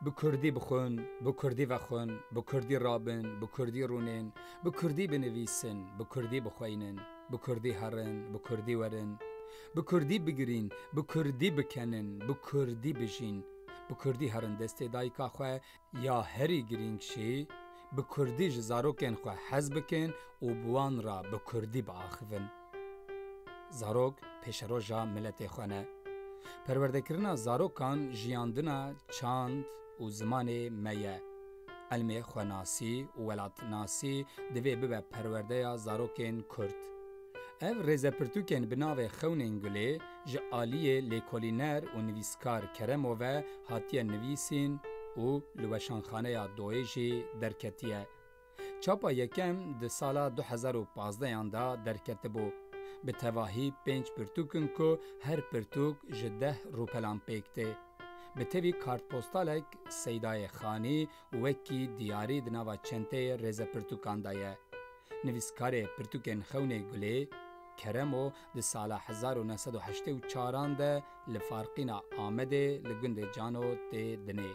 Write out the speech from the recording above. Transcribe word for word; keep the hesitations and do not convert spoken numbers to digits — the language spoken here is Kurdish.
Bi kurdî bixwin, bi kurdî vexwin, bi kurdî rabin, bi kurdî rûnên, bi kurdî binivîsin, bi kurdî bixweynin, bi kurdî herin, bi kurdî werin, bi kurdî bigirîn, bi kurdî bikenin, bi kurdî bijîn, bi kurdî herin destê dayika xwe, ya herî girîng jî, bi kurdî ji zarokên xwe hez bikin û bi wan re bi kurdî biaxivin. Zarok pêşeroja miletê xwe ne. Perwerdekirina zarokan jiyandina çand û zimanê me ye. Ilmê xwenasî û welatnasî divê bibe perwerdeya zarokên kurd. Ev rêzepirtûkên bi navê Xewnên Gulê ji aliyê lêkolîner û nivîskar Keremo ve hatiye nivîsîn û li Weşanxaneya Doyê jî derketiye. Çapa yekem di sala du hezar û pazdehan de derketibû. Bi tevahî pênc pirtûk in ku her pirtûk ji deh rûpelan pêk tê. Bi tevî kartpostalek Seydayê Xanî wekî diyarî di nava çenteyê rêzepirtûkan de ye. Nivîskarê pirtûkên Xewnê Gulê, Keremo, di sala hezar û neh sed û heştê û çaran de li Farqîna Amedê li gundê Cano tê dinê.